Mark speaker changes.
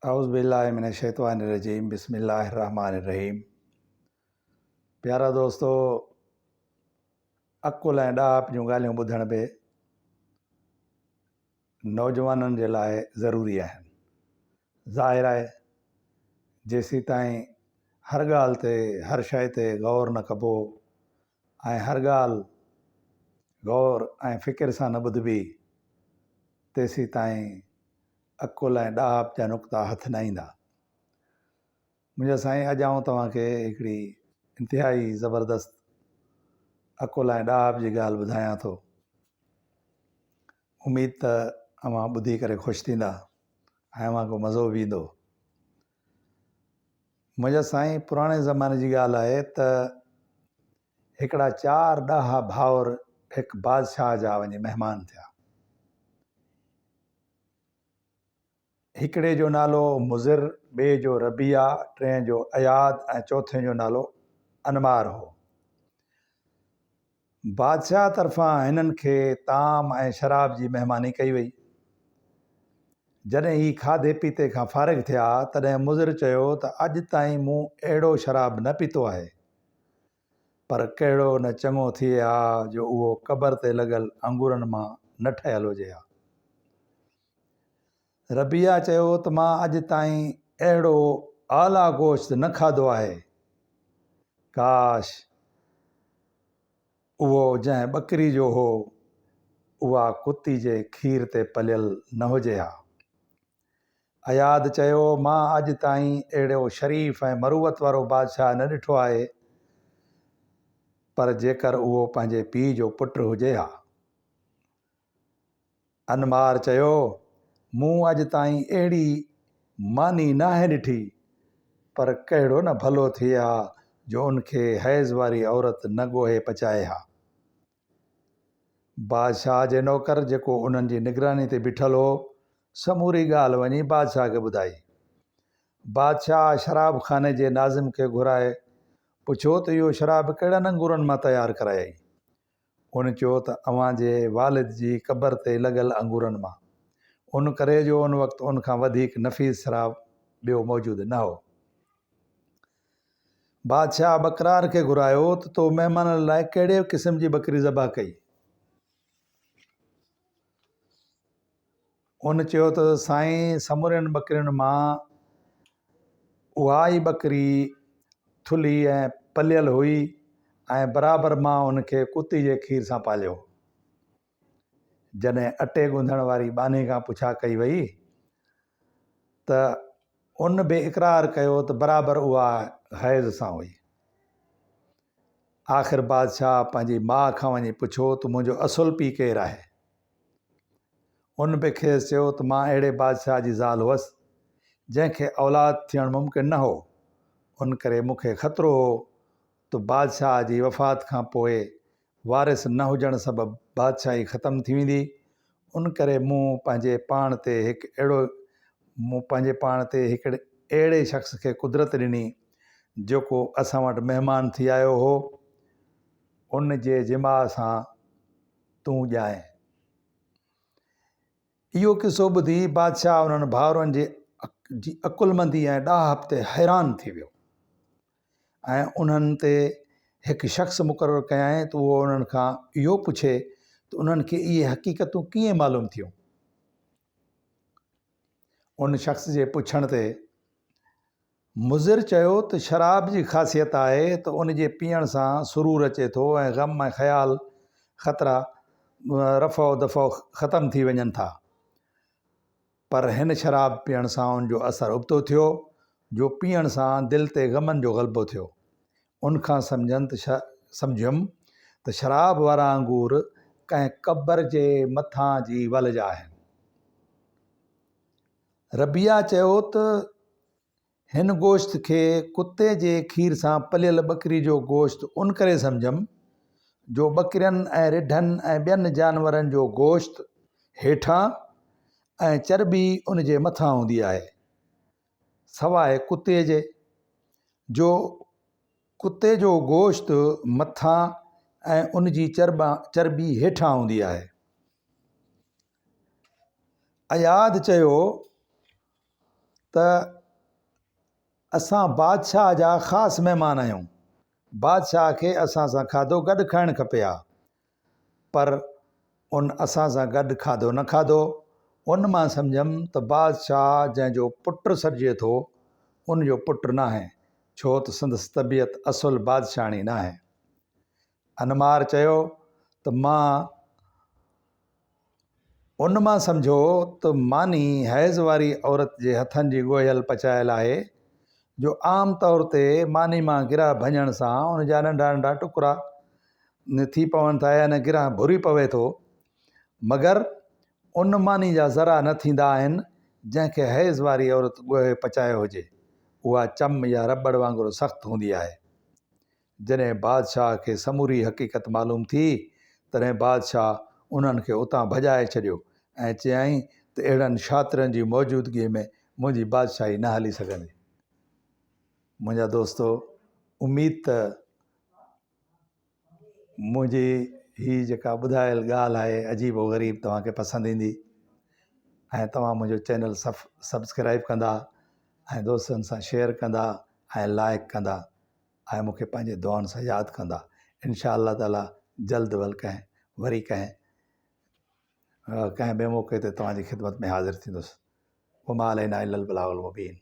Speaker 1: اعوذ بالله من الشيطان الرجيم بسم الله الرحمن الرحيم پيارا دوستو عقل ۽ ڏاهپ جون ڳالهيون ٻڌڻ به نوجوانن جي لاء ضروري آهن ظاهر آهي جيسيتائين هر ڳالهه تي هر شيء تي غور نه ڪبو ۽ هر ڳالهه غور ۽ فڪر سان نه ٻڌبي، تيسيتائين عقل ۽ ڏاهپ جا نقطا هٿ نه ايندا. منهنجا سائين اڄ آئون توهان کي هڪڙي انتهائي زبردست عقل ۽ ڏاهپ جي ڳالهه ٻڌايان ٿو. اميد ته اوهان ٻڌي ڪري خوش ٿيندا ۽ اوهان کي مزو به ايندو. منهنجا سائين پراڻي زماني جي ڳالهه آهي ته هڪڙا چار ڏاها ڀائر هڪ بادشاهه جا وڃي مهمان ٿيا. هڪڙي جو نالو مضر، ٻئي جو ربيعه، ٽئين جو عياد ۽ چوٿين جو نالو انمار هو. بادشاهه طرفان هنن کي طعام ۽ شراب جي مهماني ڪئي وئي. جڏهن هي کاڌي پيتي کان فارغ ٿيا، تڏهن مضر چيو ته اڄ تائين مون اهڙو شراب نه پيتو آهي، پر ڪهڙو نه چڱو ٿئي ها جو اهو قبر تي لڳل انگورن مان نه ٺهيل هجي ها. ربيعه چيو ته مان اڄ تائين اهڙو اعليٰ گوشت نه کاڌو آهي. ڪاش! اهو جنهن ٻڪري جو هو، اها ڪتي جي کير تي پليل نه هجي ها. اياد چيو، مان اڄ تائين اهڙو شريف ۽ مروت وارو بادشاهه نه ڏٺو آهي، پر جيڪر اهو پنهنجي پيء جو پٽ هجي ها. انمار چيو، مون اڄ تائين اهڙي ماني ناهي ڏٺي، پر ڪهڙو نه ڀلو ٿئي ها جو ان کي حيض واري عورت نه ڳوهي پچائي ها. بادشاهه جي نوڪر جيڪو انهن جي نگراني تي بيٺل هو، سموري ڳالهه وڃي بادشاهه کي ٻڌائي. بادشاهه شراب خاني جي ناظم کي گهرائي پڇيو ته اهو شراب ڪهڙن انگورن مان تيار ڪرايائين؟ هن چيو ته اوهان جي والد جي قبر تي لڳل انگورن مان. ان ڪري جو ان وقت ان کان وڌيڪ نفيس شراب ٻيو موجود نه هو. بادشاهه ٻڪرار کي گهرايو ته تو مهمانن لاء ڪهڙي قسم جي ٻڪري ذبح ڪئي؟ هن چيو ته سائين سمورين ٻڪرين مان اها ئي ٻڪري ٿلهي ۽ پليل هئي ۽ برابر مان ان کي ڪتي جي کير سان پاليو. جڏهن اٽي ڳنڌڻ واري ٻانهي کان پڇا ڪئي وئي ته ان به اقرار ڪيو ته برابر اها حيض سان هئي. آخر بادشاهه پنهنجي ماء کان وڃي پڇيو ته منهنجو اصل پيء ڪير آهي؟ ان به کيس چيو ته مان اهڙي بادشاهه جي زال هئس، جنهن کي اولاد ٿيڻ ممڪن نه هو، ان ڪري مون کي خطرو هو ته بادشاهه جي وفات کان پوء وارث نه هجڻ سبب بادشاهي ختم ٿي ويندي، ان ڪري مون پنهنجي پاڻ تي هڪ اهڙو مون پنهنجي پاڻ تي هڪڙي اهڙي شخص کي قدرت ڏني، جيڪو اسان وٽ مهمان ٿي آيو هو، ان جي جماع سان تون ڄائين. اهو قصو ٻڌي بادشاهه انهن ڀائرن جي جي عقلمندي ۽ ڏاهپ تي حيران ٿي ويو ۽ انهن تي هڪ شخص مقرر ڪيائين ته اهو انهن کان اهو پڇي ته انهن کي اهي حقيقتون ڪيئن معلوم ٿيون. ان شخص جي پڇڻ تي مضر چيو ته شراب جي خاصيت آهي ته ان جي پيئڻ سان سرور اچي ٿو ۽ غم ۽ خيال خطرا رفع و دفع ختم ٿي وڃن ٿا پر هن شراب پيئڻ سان ان جو اثر ابتو ٿيو جو پيئڻ سان دل تي غمن جو غلبو ٿيو ان کان سمجهن ته سمجهيم ته شراب وارا انگور ڪنهن قبر جي مٿان جي ول جا آهن. ربيعه چيو ته هن گوشت کي ڪتي جي کير سان پليل ٻڪري جو گوشت ان ڪري سمجهيم جو ٻڪرين ۽ رڍن ۽ ٻين جانورن جو گوشت هيٺان ۽ چرٻي ان جي مٿان هوندي آهي سواء ڪتي جي جو ڪتي جو گوشت مٿان ۽ ان جي چرٻي هيٺان هوندي آهي. اياز چيو. ته اسان بادشاهه جا خاص مهمان آهيون، بادشاهه کي اسان سان کاڌو گڏ کائڻ کپي ها، پر ان اسان سان گڏ کاڌو نه کاڌو. ان مان سمجهيم ته بادشاهه جنهن جو پٽ سڏجي ٿو، ان جو پٽ ناهي، ڇو ته سندس طبيعت اصل بادشاهڻي ناهي. انمار چيو ته مان ان مان سمجهو ته ماني حيض واري عورت جي هٿن جي ڳوهيل پچايل آهي، جو عام طور تي ماني مان گرهه ڀڃڻ سان ان جا ننڍا ننڍا ٽڪرا ٿي پون ٿا يعني گرهه ڀري پوي ٿو، مگر ان ماني جا ذرا نه ٿيندا آهن، جنهن کي حيض واري عورت ڳوهي پچايو هجي، اها چم يا رٻڙ وانگر سخت هوندي آهي. جڏهن بادشاهه کي سموري حقيقت معلوم ٿي، تڏهن بادشاهه انهن کي اتان ڀڄائي ڇڏيو ۽ چيائين ته اهڙن شاطرن جي موجودگيء ۾ منهنجي بادشاهي نه هلي سگهندي. منهنجا دوستو! اميد ته منهنجي هي جيڪا ٻڌايل ڳالهه آهي عجيب و غريب توهان کي پسند ايندي ۽ توهان منهنجو چينل سبسڪرائيب ڪندا ۽ دوستن سان شيئر ڪندا ۽ لائڪ ڪندا. ۽ مون کي پنهنجي دعائن سان ياد ڪندا انشاء الله تعالي جلد ول ڪنهن وري ڪنهن ڪنهن ٻئي موقعي تي توهان جي خدمت ۾ حاضر ٿيندس وما علينا الا البلاغ المبين.